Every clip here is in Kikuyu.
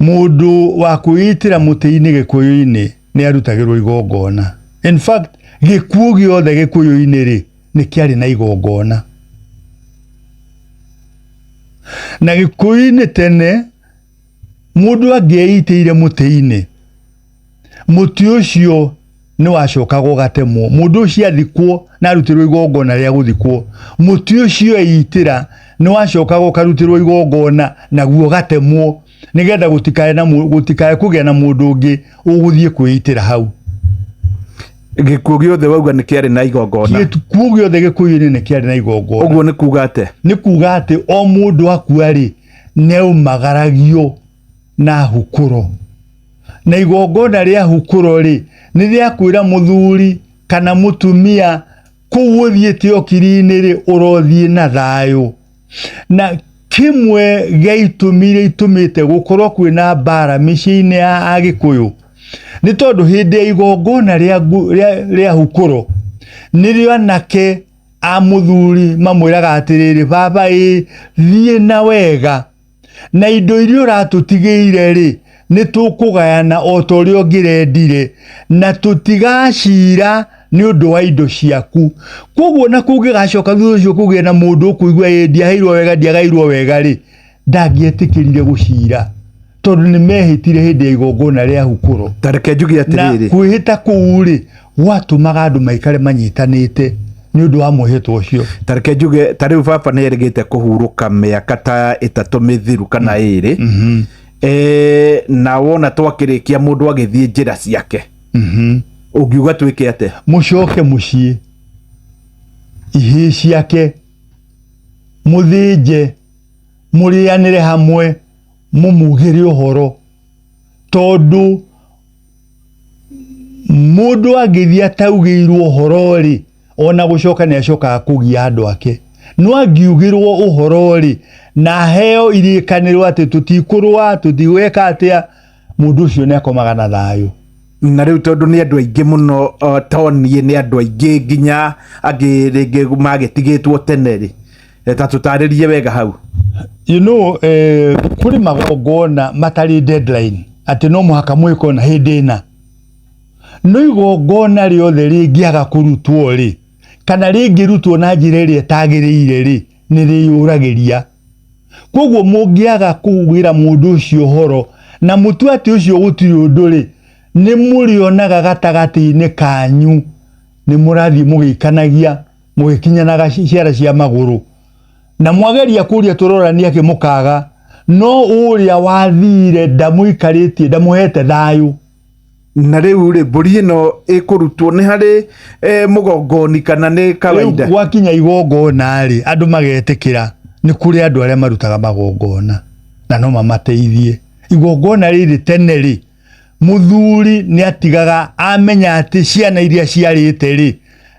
Mũndũ wa kwĩitĩra mũtĩ-inĩ gĩkũyũ-inĩ nĩ arutagĩrwo igongona. In fact, gĩkuũ gĩothe gĩkũyũ-inĩ rĩ, nĩ kĩarĩ na igongona. Na gĩkũyũ-inĩ tene, mũndũ angĩeitĩire mũtĩ-inĩ, mũtĩ ũcio nĩ wacokaga ũgatemwo. Mũndũ ũcio athikwo na arutĩrwo igongona rĩa gũthikwo, mũtĩ ũcio eitĩra nĩ wacokaga ũkarutĩrwo igongona naguo ũgatemwo nĩgetha gũtikae na gũtikae kũgĩa na mũndũ ũngĩ ũgũthiĩ kwĩitĩra hau. Gĩkuũ gĩothe wauga nĩ kĩarĩ na igongona. Gĩkuũ gĩothe gĩkũyũ-inĩ nĩ kĩarĩ na igongona. Ũguo nĩ kuga atĩa? Nĩ kuga atĩ o mũndũ akua rĩ, nĩ aumagaragio na hukũro. Na igongona rĩa hukũro rĩ, nĩ rĩa kwĩra mũthuri kana mũtumia kũu ũthiĩte ũkiri-inĩ rĩ, ũrothiĩ na thayũ. Na kĩmwe gĩa itũmi iria itũmĩte gũkorwo kwĩna mbara mĩciĩ-inĩ ya Agĩkũyũ, nĩ tondũ hĩndĩ ya igongona rĩa hukũro, nĩrĩo anake a mũthuri mamwĩraga atĩrĩrĩ, baba ĩ, thiĩ na wega. Na indo iria ũratũtigĩire-rĩ, nĩ tũkũgayana o ta ũrĩa ũngĩrendire, na tũtigacira nĩ ũndũ wa indo ciaku. Kwoguo na kũngĩgacoka thutha ũcio kũgĩe na mũndũ ũkũigua ĩ ndiaheirwo wega ndiagairwo wega-rĩ, ndangĩetĩkĩrire gũcira tondũ nĩ mehĩtire hĩndĩ ya igongona rĩa hukũro. Ta reke njuge Na atĩrĩrĩ. kwĩhĩta kũu-rĩ, gwatũmaga andũ maikare manyitanĩte nĩ ũndũ wa mwĩhĩtwa ũcio. Ta reke njuge ta rĩu baba nĩ erĩgĩte kũhurũka mĩaka ta ĩtatũ mĩthiru kana ĩrĩ. Na wona twakĩrĩkia mũndũ agĩthiĩ njĩra ciake. Ũngiuga twĩke atĩa? Mũcoke mũciĩ ihĩĩ ciake mũthĩnje mũrĩanĩre hamwe mũmugĩre ũhoro tondũ Mũndũ angĩthiĩ ataugĩirwo ũhoro-rĩ, ona gũcoka nĩ acokaga kũgia andũ ake. No angiugĩrwo ũhoro-rĩ, na aheo irĩkanĩro atĩ tũtikũrũa, tũtigwĩka atĩa, mũndũ ũcio nĩ akomaga na thayũ. Na rĩu tondũ nĩ andũ aingĩ mũno to niĩ nĩ andũ aingĩ nginya angĩ rĩngĩ magĩtigĩtwo tene rĩ, ta tũtarĩrie wega hau. You know, kũrĩ magongona matarĩ deadline atĩ no mũhaka mwĩke ona hĩndĩ ĩna. No igongona rĩothe rĩngĩaga kũrutwo rĩ, kana rĩngĩrutwo na njĩra ĩrĩa ĩtagĩrĩire rĩ, nĩ rĩyũragĩria. Koguo mũngĩaga kugĩra mũndũ ũcio ũhoro na mũtue atĩ ũcio gũtirĩ ũndũ rĩ, nĩ mũrĩonaga gatagatĩ-inĩ kanyu nĩ mũrathiĩ mũgĩikanagia mũgĩkinyanaga ciara cia magũrũ na mwageria kũria tũrorania kĩ mũkaga no ũrĩa wathire ndamũikarĩtie ndamũhete thayũ. Na rĩu rĩ, mbũri ĩno ĩkũrutwo nĩ harĩ mũgongoni kana nĩ kawaida? Rĩu gwakinya igongona rĩ, andũ magetĩkĩra nĩ kũrĩ andũ arĩa marutaga magongona na no mamateithie. Igongona rĩrĩ tene rĩ, Mũthuri nĩ atigaga amenya atĩ ciana iria aciarĩte rĩ,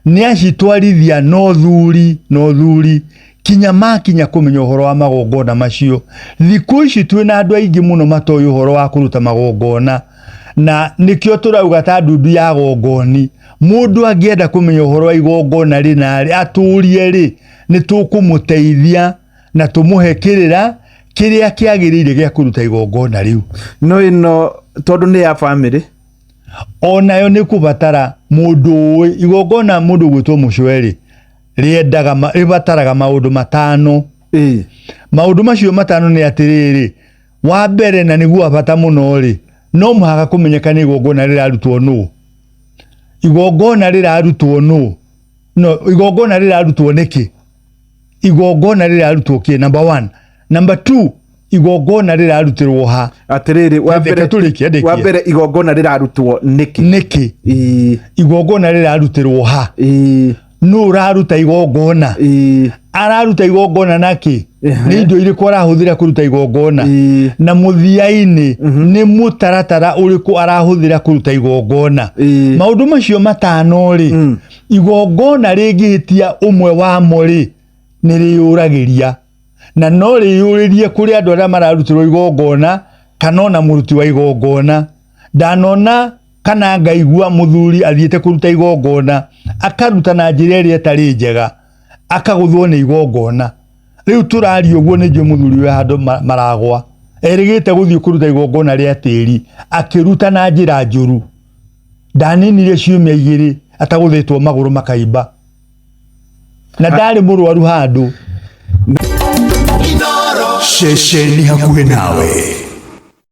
nĩ acitwarithia na ũthuri na ũthuri kinya makinya kũmenya ũhoro wa magongona macio. Thikũ ici twĩna andũ aingĩ mũno matoĩ ũhoro wa kũruta magongona na nĩkĩo tũrauga ta ndundu ya gongoni, mũndũ angĩenda kũmenya ũhoro wa igongona rĩna rĩ, atũrie rĩ, nĩ tũkũmũteithia na tũmũhe kĩrĩra kĩrĩa kĩagĩrĩire gĩa kũruta igongona rĩu. No ĩno tondũ nĩ ya bamĩrĩ. Onayo nĩ kũbatara mũndũ ũĩ igongona mũndũ ũgwĩtwo mũcwe-rĩ, rĩendaga rĩbataraga maũndũ matano. Maũndũ macio matano nĩ atĩrĩrĩ, wa mbere na nĩguo wa bata mũno-rĩ, no mũhaka kũmenyeka nĩ igongona rĩrarutwo nũ. Igongona rĩrarutwo nũ? No, igongona rĩrarutwo nĩkĩ? Igongona rĩrarutwo kĩ? Number one. Number two, igongona rĩrarutĩrwo ha? Atĩrĩrĩ, wa Reke mbere tũrĩkie, ndĩkie. Wa mbere igongona rĩrarutwo nĩkĩ? Nĩkĩ? Igongona rĩrarutĩrwo ha? Nũ ũraruta igongona? Araruta igongona nakĩ? Nĩ indo irĩkũ arahũthĩra kũruta igongona? Na mũthia-inĩ nĩ mũtaratara ũrĩkũ arahũthĩra kũruta igongona? Maũndũ macio matano rĩ, igongona rĩngĩhĩtia ũmwe wamo rĩ, nĩ rĩyũragĩria. Na no rĩyũrĩrie kũrĩ andũ arĩa mararutĩrwo igongona kana ona mũruti wa igongona. Ndanona kana ngaigua mũthuri athiĩte kũruta igongona akaruta na njĩra ĩrĩa ĩtarĩ njega akagũthwo nĩ igongona. Rĩu tũraria ũguo nĩ njũĩ mũthuri wĩ handũ maragwa. Erĩgĩte gũthiĩ kũruta igongona rĩa tĩri, akĩruta na njĩra njũru. Ndaninire ciumia 2 atagũthĩtwo magũrũ makaimba, na ndarĩ mũrwaru handũ. Ceceni hakuhĩ nawe.